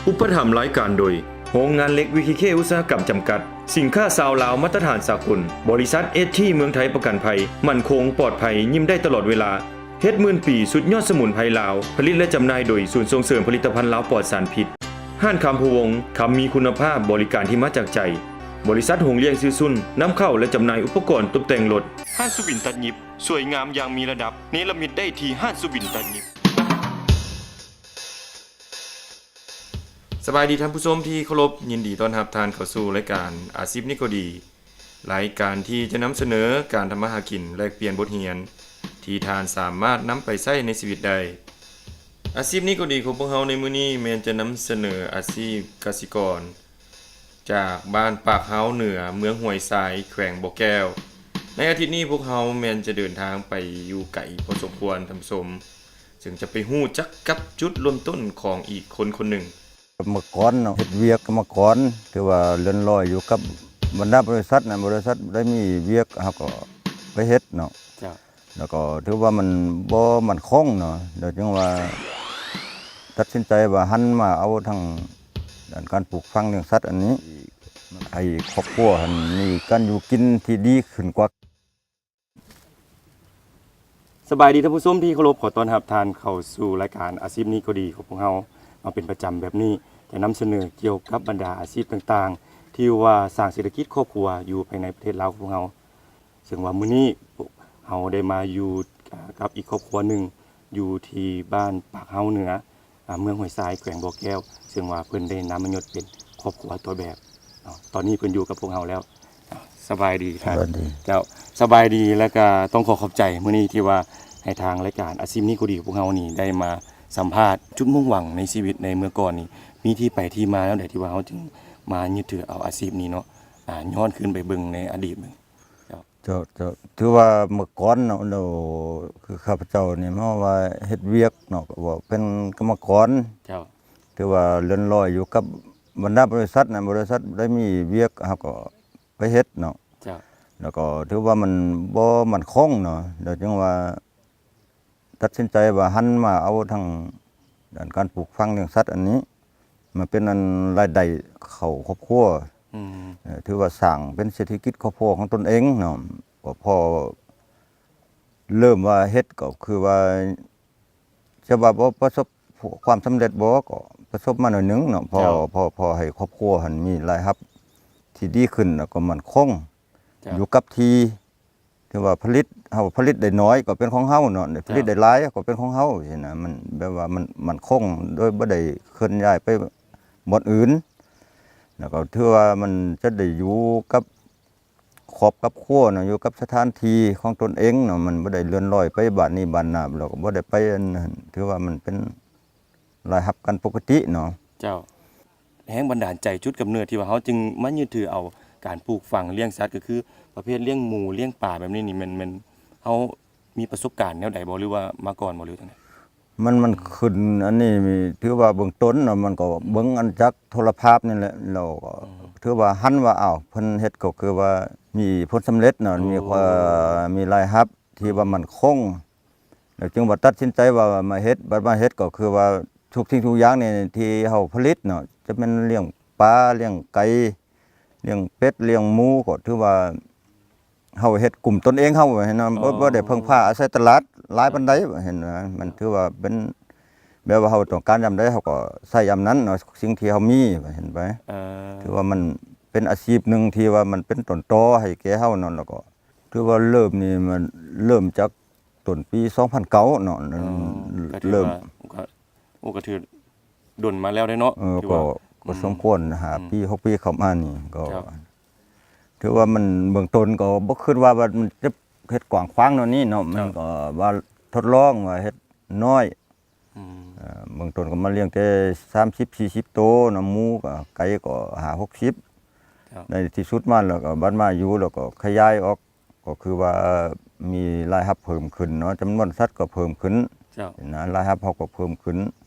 ອຸປະຖຳລາຍການໂດຍ ໂຮງງານເຫຼັກ ວີທີເຄ ອຸດສາຫະກຳ ຈຳກັດ, ສິນຄ້າຊາວລາວມາດຕະຖານສາກົນ, ບໍລິສັດ ເອສທີ ເມືອງໄທປະກັນໄພ, ໝັ້ນຄົງ, ປອດໄພ, ຍິ້ມໄດ້ຕະຫຼອດເວລາ, ເຫັດໝື່ນປີ ສຸດຍອດສະໝຸນໄພລາວ, ຜະລິດ ແລະ ຈຳໜ່າຍໂດຍ ສູນສົ່ງເສີມຜະລິດຕະພັນລາວປອດສານພິດ, ຮ້ານຄຳພູວົງ, ຄຳມີຄຸນນະພາບ, ບໍລິການທີ່ມາຈາກໃຈ, ບໍລິສັດໂຮງລ້ຽງຊື່ຊຸນ, ນຳເຂົ້າ ແລະ ຈຳໜ່າຍອຸປະກອນຕົບແຕ່ງລົດ. ຮ້ານສຸບິນຕັດຫຍິບ, ສວຍງາມຢ່າງມີລະດັບ, ເນລະມິດໄດ້ທີ່ຮ້ານສຸບິນຕັດຫຍິບ. ສະບາຍດີທ່ານຜູ້ຊົມທີ່ເຄົາລົບ, ຍິນດີຕ້ອນຮັບທ່ານເຂົ້າສູ່ລາຍການອາຊີບນີ້ກໍດີ, ລາຍການທີ່ຈະນຳສະເໜີການທຳມາຫາກິນ, ແລກປ່ຽນບົດຮຽນທີ່ທ່ານສາມາດນຳໄປໃຊ້ໃນຊີວິດໄດ້. ອາຊີບນີ້ກໍດີຂອງພວກເຮົາໃນມື້ນີ້ແມ່ນຈະນຳສະເໜີອາຊີບກະສິກອນ ຈາກບ້ານປາກຮາວເໜືອ ເມືອງຫ້ວຍຊາຍ ແຂວງບໍ່ແກ້ວ. ໃນອາທິດນີ້ພວກເຮົາແມ່ນຈະເດີນທາງໄປຢູ່ໄກພໍສົມຄວນທ່ານຜູ້ຊົມ, ເຊິ່ງຈະໄປຮູ້ຈັກກັບຈຸດເລີ່ມຕົ້ນຂອງອີກຄົນຄົນໜຶ່ງ. ເມື່ອກ່ອນເນາະ ເຮັດວຽກກຳມະກອນ ຖືວ່າເລື່ອນລອຍຢູ່ກັບບັນດາບໍລິສັດນະ, ບໍລິສັດໄດ້ມີວຽກເຮົາກໍໄປເຮັດເນາະ. ເຈົ້າ. ແລ້ວກໍຖືວ່າມັນບໍ່ໝັ້ນຄົງເນາະ, ແລ້ວຈຶ່ງວ່າຕັດສິນໃຈວ່າຫັນມາເອົາທາງດ້ານການປູກຝັງລ້ຽງສັດອັນນີ້ ໃຫ້ຄອບຄົວຫັ້ນມີການຢູ່ກິນທີ່ດີຂຶ້ນກວ່າ. ສະບາຍດີທ່ານຜູ້ຊົມທີ່ເຄົາລົບ, ຂໍຕ້ອນຮັບທ່ານເຂົ້າສູ່ລາຍການອາຊີບນີ້ກໍດີຂອງພວກເຮົາມາເປັນປະຈຳແບບນີ້, ຈະນຳສະເໜີກ່ຽວກັບບັນດາອາຊີບຕ່າງໆ ທີ່ວ່າສ້າງເສດຖະກິດຄອບຄົວຢູ່ພາຍໃນປະເທດລາວຂອງພວກເຮົາ. ເຊິ່ງວ່າມື້ນີ້ພວກເຮົາໄດ້ມາຢູ່ ອາ ກັບອີກຄອບຄົວໜຶ່ງ ຢູ່ທີ່ບ້ານປາກຮາວເໜືອ ອາ ເມືອງຫ້ວຍຊາຍ ແຂວງບໍ່ແກ້ວ, ເຊິ່ງວ່າເພິ່ນໄດ້ນາມມະຍົດເປັນຄອບຄົວຕົວແບບເນາະ. ຕອນນີ້ເພິ່ນຢູ່ກັບພວກເຮົາແລ້ວ. ສະບາຍດີທ່ານ. ສະບາຍດີ. ເຈົ້າ, ສະບາຍດີ ແລ້ວກະຕ້ອງຂໍຂອບໃຈມື້ນີ້ທີ່ວ່າໃຫ້ທາງລາຍການອາຊີບນີ້ກໍດີຂອງພວກເຮົານີ້ໄດ້ມາສຳພາດຈຸດມຸ່ງຫວັງໃນຊີວິດໃນເມື່ອກ່ອນນີ້ ມີທີ່ໄປທີ່ມາແນວໃດທີ່ວ່າເຮົາຈຶ່ງມາຍຶດຖືເອົາອາຊີບນີ້ເນາະ. ອາ ຍ້ອນຄືນໄປເບິ່ງໃນອະດີດເບິ່ງ. ເຈົ້າ ເຈົ້າ ເຈົ້າ ຖືວ່າເມື່ອກ່ອນເນາະ ໂດ ຄືຂ້າພະເຈົ້ານີ້ມາວ່າເຮັດວຽກເນາະ ກໍວ່າເປັນກຳມະກອນ. ເຈົ້າ. ຖືວ່າເລື່ອນລອຍຢູ່ກັບບັນດາບໍລິສັດນະ, ບໍລິສັດໄດ້ມີວຽກເຮົາກໍໄປເຮັດເນາະ. ເຈົ້າ. ແລ້ວກໍຖືວ່າມັນບໍ່ໝັ້ນຄົງເນາະ, ແລ້ວຈຶ່ງວ່າ ຕັດສິນໃຈວ່າຫັນມາເອົາທາງດ້ານການປູກຝັງລ້ຽງສັດອັນນີ້ ມາເປັນອັນລາຍໄດ້ເຂົ້າຄອບຄົວ. ອືມ. ເອີ ຖືວ່າສ້າງເປັນເສດຖະກິດຄອບຄົວຂອງຕົນເອງເນາະ. ກໍພໍເລີ່ມວ່າເຮັດກໍຄືວ່າ ຈະວ່າບໍ່ປະສົບຄວາມສຳເລັດບໍ່ ກໍປະສົບມາໜ້ອຍໜຶ່ງເນາະ. ພໍ ເຈົ້າ. ພໍ ພໍໃຫ້ຄອບຄົວຫັ້ນມີລາຍຮັບທີ່ດີຂຶ້ນ ແລ້ວກໍໝັ້ນຄົງ. ເຈົ້າ. ຢູ່ກັບທີ່ ຖືວ່າຜະລິດ ເຮົາຜະລິດໄດ້ໜ້ອຍກໍເປັນຂອງເຮົາເນາະ, ໄດ້ຜະລິດ ເຈົ້າ ໄດ້ຫຼາຍກໍເປັນຂອງເຮົາຊີ້ນະ. ມັນແບບວ່າມັນໝັ້ນຄົງໂດຍບໍ່ໄດ້ເຄື່ອນຍ້າຍໄປບ່ອນອື່ນ, ແລ້ວກໍຖືວ່າມັນຈະໄດ້ຢູ່ກັບຄອບກັບຄົວເນາະ, ຢູ່ກັບສະຖານທີ່ຂອງຕົນເອງເນາະ, ມັນບໍ່ໄດ້ເລື່ອນລອຍໄປບ້ານນີ້ບ້ານນັ້ນ, ແລ້ວກໍບໍ່ໄດ້ໄປອັນນັ້ນ, ຖືວ່າມັນເປັນ ລາຍຮັບກັນປົກກະຕິເນາະ. ເຈົ້າ. ແຮງບັນດານໃຈຈຸດກຳເນີດທີ່ວ່າເຮົາຈຶ່ງມາຍຶດຖືເອົາການປູກຝັງລ້ຽງສັດ ກໍຄືປະເພດລ້ຽງໝູລ້ຽງປາແບບນີ້ນີ້ ແມ່ນ ແມ່ນເຮົາມີປະສົບການແນວໃດບໍ່ ຫຼືວ່າມາກ່ອນບໍ່ ຫຼືຈັ່ງໃດ? ມັນ ມັນຂຶ້ນ ອັນນີ້ຖືວ່າເບື້ອງຕົ້ນເນາະ ມັນກໍເບິ່ງອັນຈາກໂທລະພາບນີ້ແຫຼະ ແລ້ວກໍ ອືມ ຖືວ່າຫັນວ່າ ອ້າວ ເພິ່ນເຮັດກໍຄືວ່າມີຜົນສຳເລັດເນາະ ໂອ້ ມີຄວາມ ມີລາຍຮັບທີ່ວ່າໝັ້ນຄົງ ແລ້ວຈຶ່ງວ່າຕັດສິນໃຈວ່າມາເຮັດ, ບັດມາເຮັດກໍຄືວ່າທຸກສິ່ງທຸກຢ່າງນີ້ທີ່ເຮົາຜະລິດເນາະ, ຈະແມ່ນລ້ຽງປາ, ລ້ຽງໄກ່, ລ້ຽງເປັດ, ລ້ຽງໝູ ກໍຖືວ່າເຮົາເຮັດກຸ່ມຕົນເອງເຮົາ ເຫັນນະ, ບໍ່ ບໍ່ໄດ້ເພິ່ງພາອາໄສຕະຫຼາດຫຼາຍປານໃດ ເຫັນນະ, ມັນຖືວ່າເປັນແບບວ່າເຮົາຕ້ອງການຍາມໃດເຮົາກໍໃຊ້ຍາມນັ້ນເນາະ, ສິ່ງທີ່ເຮົາມີ ເຫັນໄປ. ເອີ ຖືວ່າມັນເປັນອາຊີບໜຶ່ງທີ່ວ່າມັນເປັນຕົ້ນຕໍໃຫ້ແກ່ເຮົາເນາະ, ແລ້ວກໍ ຖືວ່າເລີ່ມນີ້ມັນເລີ່ມຈາກຕົ້ນປີສອງພັນເກົ້າເນາະ, ອໍ ກໍຖືວ່າ ເລີ່ມ ກໍ ໂອ້ ກໍຖືດົນມາແລ້ວເດ້ເນາະ. ເອີ ຖືວ່າ ກໍ ກໍ ອືມ ສົມຄວນ ຫ້າ ອືມ ປີ ຫົກ ປີເຂົ້າມານີ້ ກໍ ເຈົ້າ ຖືວ່າມັນເບື້ອງຕົ້ນກໍບໍ່ຄິດວ່າ ວ່າມັນຈະເຮັດກວ້າງຂວາງແນວນີ້ເນາະ, ມັນ ເຈົ້າ ກໍວ່າທົດລອງວ່າເຮັດນ້ອຍ ອືມ ເອີ ເບື້ອງຕົ້ນກໍມາລ້ຽງແຕ່ສາມສິບ ສີ່ສິບໂຕເນາະ, ໝູກໍ ໄກ່ກໍຫ້າຫົກສິບ ເຈົ້າ ໃນທີ່ສຸດມາແລ້ວກໍບັດມາຢູ່ແລ້ວກໍຂະຫຍາຍອອກ ກໍຄືວ່າມີລາຍຮັບເພີ່ມຂຶ້ນເນາະ, ຈຳນວນສັດກໍເພີ່ມຂຶ້ນ ເຈົ້າ ນະ, ລາຍຮັບເຮົາກໍເພີ່ມຂຶ້ນ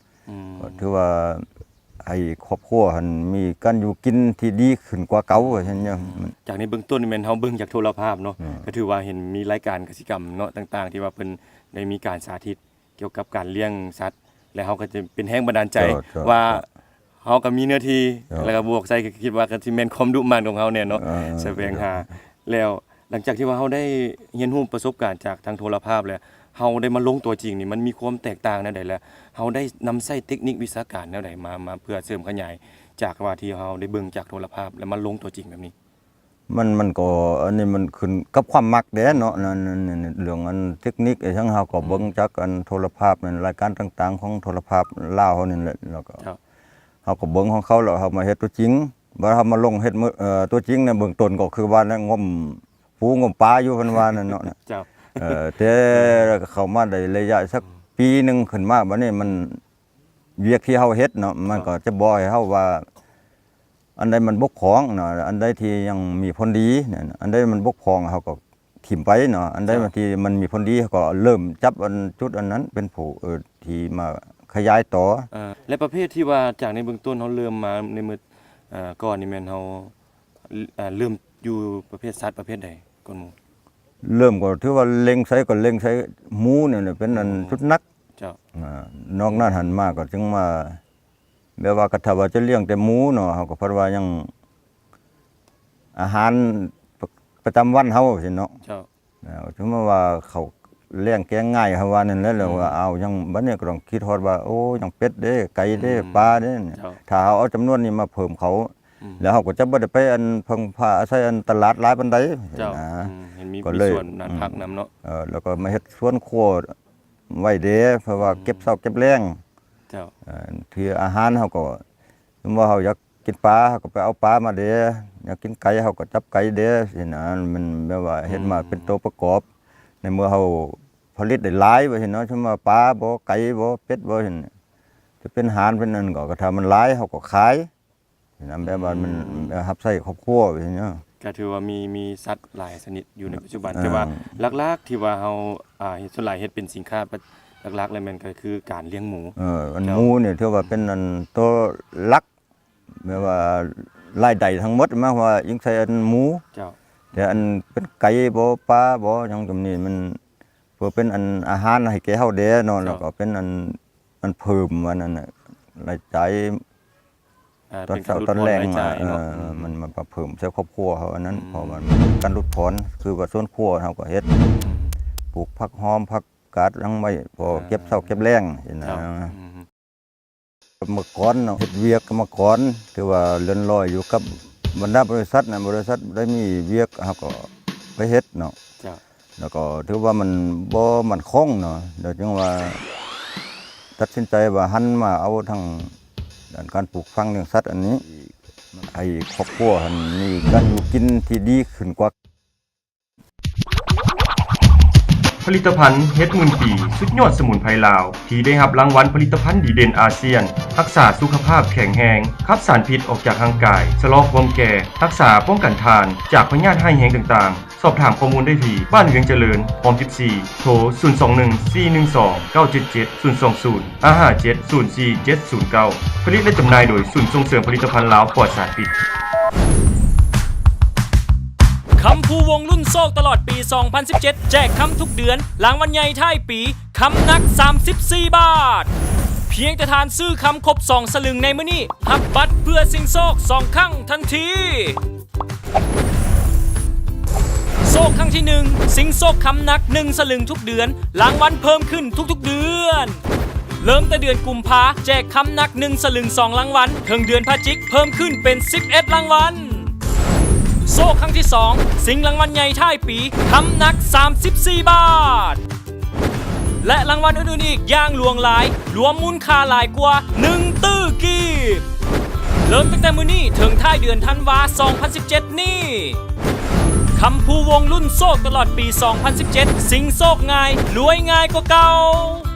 ອືມ ກໍຖືວ່າໃຫ້ຄອບຄົວຫັ້ນມີການຢູ່ກິນທີ່ດີຂຶ້ນກວ່າເກົ່າ ວ່າຊັ້ນເນາະ. ອືມ ຈາກໃນເບື້ອງຕົ້ນແມ່ນເຮົາເບິ່ງຈາກໂທລະພາບເນາະ, ອືມ ກໍຖືວ່າເຫັນມີລາຍການກະສິກຳເນາະ ຕ່າງໆ ທີ່ວ່າເພິ່ນໄດ້ມີການສາທິດ ກ່ຽວກັບການລ້ຽງສັດ ແລະ ເຮົາກໍຈະເປັນແຮງບັນດານໃຈ ເຈົ້າ ເຈົ້າ ວ່າ ເຈົ້າ ເຮົາກໍມີເນື້ອທີ່ ເຈົ້າ ແລ້ວກໍບວກໃສ່ ກໍຄິດວ່າກໍຊິແມ່ນຄວາມດຸໝັ່ນຂອງເຮົາແນ່ເນາະ ເອີ ສະແຫວງຫາ. ແລ້ວຫຼັງຈາກທີ່ວ່າເຮົາໄດ້ຮຽນຮູ້ປະສົບການຈາກທາງໂທລະພາບແລ້ວ ເຮົາໄດ້ມາລົງຕົວຈິງນີ້ ມັນມີຄວາມແຕກຕ່າງແນວໃດ ແລະ ເຮົາໄດ້ນຳໃຊ້ເຕັກນິກວິຊາການແນວໃດມາ ມາເພື່ອເສີມຂະຫຍາຍ ຈາກວ່າທີ່ເຮົາໄດ້ເບິ່ງຈາກໂທລະພາບ ແລ້ວມາລົງຕົວຈິງແບບນີ້? ມັນ ມັນກໍ ອັນນີ້ມັນຂຶ້ນກັບຄວາມມັກເດ້ເນາະ ນັ້ນ ນັ້ນ ນັ້ນ ເລື່ອງອັນເຕັກນິກອີ່ຫຍັງ ເຮົາກໍເບິ່ງ ອືມ ຈາກອັນໂທລະພາບນັ້ນ ລາຍການຕ່າງໆຂອງໂທລະພາບລາວເຮົານີ້ແຫຼະ ແລ້ວກໍ ເຈົ້າ ເຮົາກໍເບິ່ງຂອງເຂົາ ແລ້ວເຮົາມາເຮັດຕົວຈິງ ບັດເຮົາມາລົງເຮັດ ເອີ ຕົວຈິງໃນເບື້ອງຕົ້ນກໍຄືວ່າແນວງົມປູງົມປາຢູ່ ເພິ່ນວ່ານັ້ນເນາະ ເຈົ້າ ເອີ ແຕ່ເຂົ້າມາໄດ້ໄລຍະສັກ ອືມ ປີໜຶ່ງຂຶ້ນມາ ບັດນີ້ມັນ ວຽກທີ່ເຮົາເຮັດເນາະ ມັນ ເຈົ້າ ກໍຈະບອກໃຫ້ເຮົາວ່າ ອັນໃດມັນບົກຜ່ອງເນາະ ອັນໃດທີ່ຍັງມີຜົນດີເນາະ ອັນໃດມັນບົກຜ່ອງເຮົາກໍຖິ້ມໄປເນາະ ອັນໃດ ເຈົ້າ ທີ່ມັນມີຜົນດີເຮົາກໍເລີ່ມຈັບອັນຈຸດອັນນັ້ນເປັນຜູ້ ເອີ ທີ່ມາຂະຫຍາຍຕໍ່. ເອີ ແລະ ປະເພດທີ່ວ່າຈາກໃນເບື້ອງຕົ້ນເຮົາເລີ່ມມາໃນມື້ ເອີ ກ່ອນນີ້ແມ່ນເຮົາ ເອີ ເລີ່ມຢູ່ປະເພດສັດປະເພດໃດກ່ອນໝູ່? ເລີ່ມກໍຖືວ່າເລັງໃສ່ ກໍເລັງໃສ່ໝູນີ້ແຫຼະ ເປັນອັນ ໝູ ຈຸດໜັກ ເຈົ້າ ອາ ນອກນັ້ນຫັ້ນມາກໍຈຶ່ງມາ ແບບວ່າ ກໍຖ້າວ່າຈະລ້ຽງແຕ່ໝູເນາະ ເຮົາກໍພັດວ່າຍັງ ອາຫານປະ ປະຈຳວັນເຮົາຊີ້ເນາະ ເຈົ້າ ເອີ ສົມມຸດວ່າເຂົ້າແລງແກງງ່າຍ ເຮົາວ່ານັ້ນແຫຼະ ແລ້ວວ່າ ອືມ ເອົາ ຍັງ ບັດນີ້ກໍຕ້ອງຄິດຮອດວ່າ ໂອ້ ຍັງເປັດເດ້ ໄກ່ເດ້ ອືມ ປາເດ້ ເຈົ້າ ຖ້າເຮົາເອົາຈຳນວນນີ້ມາເພີ່ມເຂົາ ອືມ ແລ້ວເຮົາກໍຈະບໍ່ໄດ້ໄປອັນເພິ່ງພາອາໄສອັນຕະຫຼາດຫຼາຍປານໃດ ເຈົ້າ ນະ ອືມ ເຫັນມີ ກໍເລີຍ ມີສວນ ອືມ ຜັກນຳເນາະ ເອີ ແລ້ວກໍມາເຮັດສວນຄົວໄວ້ເດ້ ເພາະວ່າ ອືມ ເກັບເຊົ້າເກັບແລງ ເຈົ້າ ເອີ ທີ່ອາຫານເຮົາກໍ ສົມມຸດວ່າເຮົາຢາກກິນປາ ເຮົາກໍໄປເອົາປາມາເດ້ ຢາກກິນໄກ່ ເຮົາກໍຈັບໄກ່ເດ້ ຊີ້ນະ ມັນແບບວ່າເຮັດມາ ອືມ ເປັນໂຕປະກອບ ໃນເມື່ອເຮົາຜະລິດໄດ້ຫຼາຍວ່າຊີ້ນະ ສົມມຸດວ່າປາບໍ ໄກ່ບໍ ເປັດບໍ ຊີ້ນະ ຈະເປັນຫານເປັນອັນກໍ ກໍຖ້າມັນຫຼາຍເຮົາກໍຂາຍ ນຳແບບວ່າມັນ ອືມ ຮັບໃຊ້ຄອບຄົວ ວ່າຊັ້ນເນາະ ກໍຖືວ່າມີ ມີສັດຫຼາຍຊະນິດຢູ່ໃນປັດຈຸບັນ ເອີ ແຕ່ວ່າຫຼັກໆທີ່ວ່າເຮົາ ອາ ເຮັດ ສ່ວນຫຼາຍເຮັດເປັນສິນຄ້າ ຫຼັກໆແລ້ວແມ່ນກໍຄືການລ້ຽງໝູ ເອີ ອັນ ເຈົ້າ ໝູນີ້ຖືວ່າເປັນອັນໂຕຫຼັກ ແບບວ່າລາຍໄດ້ທັງໝົດ ໝາຍຄວາມວ່າອີງໃສ່ອັນໝູ ເຈົ້າ ແຕ່ອັນເປັນໄກ່ບໍ ປາບໍ ຫຍັງຈຳນີ້ ມັນເພື່ອເປັນອັນອາຫານໃຫ້ແກ່ເຮົາແດ່ເນາະ ເຈົ້າ ແລ້ວກໍເປັນອັນ ອັນເພີ່ມ ອັນນັ້ນນະ ລາຍຈ່າຍ ອາ ຕອນເຊົ້າຕອນແລງ ເປັນການຫຼຸດຜ່ອນລາຍຈ່າຍເນາະ ເອີ ອືມ ມັນມາເພີ່ມໃສ່ຄອບຄົວເຮົາອັນນັ້ນ ອືມ ເພາະວ່າການຫຼຸດຜ່ອນ ຄືວ່າສວນຄົວເຮົາກໍເຮັດ ອືມ ປູກຜັກຫອມ ຜັກກາດ ຫຍັງໄວ້ ພໍ ເອີ ເກັບເຊົ້າເກັບແລງຊີ້ນະ ເຈົ້າ ອືມ ເມື່ອກ່ອນເນາະ ເຮັດວຽກເມື່ອກ່ອນ ຖືວ່າເລື່ອນລອຍຢູ່ກັບບັນດາບໍລິສັດນະ ບໍລິສັດໄດ້ມີວຽກ ເຮົາກໍໄປເຮັດເນາະ ເຈົ້າ ແລ້ວກໍຖືວ່າມັນບໍ່ໝັ້ນຄົງເນາະ ແລ້ວຈຶ່ງວ່າຕັດສິນໃຈວ່າຫັນມາເອົາທາງດ້ານການປູກຝັງລ້ຽງສັດອັນນີ້ ໃຫ້ຄອບຄົວຫັ້ນມີການຢູ່ກິນທີ່ດີຂຶ້ນກວ່າ. ຜະລິດຕະພັນເຫັດໝື່ນປີ ສຸດຍອດສະໝຸນໄພລາວ ທີ່ໄດ້ຮັບລາງວັນຜະລິດຕະພັນດີເດັ່ນອາຊຽນ, ຮັກສາສຸຂະພາບແຂງແຮງ, ຂັບສານພິດອອກຈາກຮ່າງກາຍ, ຊະລໍຄວາມແກ່, ຮັກສາປ້ອງກັນທ່ານຈາກພະຍາດຮ້າຍແຮງຕ່າງໆ. ສອບຖາມຂໍ້ມູນໄດ້ທີ່ ບ້ານວຽງຈະເລີນ ຮອມສິບສີ່ ໂທ ສູນສອງໜຶ່ງ ສີ່ໜຶ່ງສອງ ເກົ້າເຈັດເຈັດ ສູນສອງສູນ ຫ້າຫ້າເຈັດ ສູນສີ່ເຈັດສູນເກົ້າ. ຜະລິດ ແລະ ຈຳໜ່າຍໂດຍ ສູນສົ່ງເສີມຜະລິດຕະພັນລາວປອດສານພິດ. ຄຳພູວົງລຸ້ນໂຊກຕະຫຼອດປີສອງພັນສິບເຈັດ ແຈກຄຳທຸກເດືອນ, ລາງວັນໃຫຍ່ທ້າຍປີ ຄຳໜັກສາມສິບສີ່ບາດ. ພຽງແຕ່ທ່ານຊື້ຄຳຄົບສອງສະລຶງໃນມື້ນີ້ ຮັບບັດເພື່ອຊິງໂຊກສອງຄັ້ງທັນທີ. ໂຊກຄັ້ງທີໜຶ່ງ ຊິງໂຊກຄຳໜັກໜຶ່ງສະລຶງທຸກເດືອນ, ລາງວັນເພີ່ມຂຶ້ນທຸກໆເດືອນ. ເລີ່ມແຕ່ເດືອນກຸມພາ ແຈກຄຳໜັກໜຶ່ງສະລຶງສອງລາງວັນ, ເຖິງເດືອນພະຈິກເພີ່ມຂຶ້ນເປັນສິບເອັດລາງວັນ. ໂຊກຄັ້ງທີສອງ ຊິງລາງວັນໃຫຍ່ທ້າຍປີ ຄຳໜັກສາມສິບສີ່ບາດ. ແລະ ລາງວັນອື່ນໆອີກຢ່າງຫຼວງຫຼາຍ, ລວມມູນຄ່າຫຼາຍກວ່າໜຶ່ງຕື້ກີບ. ເລີ່ມຕັ້ງແຕ່ມື້ນີ້ເຖິງທ້າຍເດືອນທັນວາ ສອງພັນສິບເຈັດນີ້. ຄຳພູວົງລຸ້ນໂຊກຕະຫຼອດປີສອງພັນສິບເຈັດ ຊິງໂຊກງ່າຍ, ລວຍງ່າຍກວ່າເກົ່າ.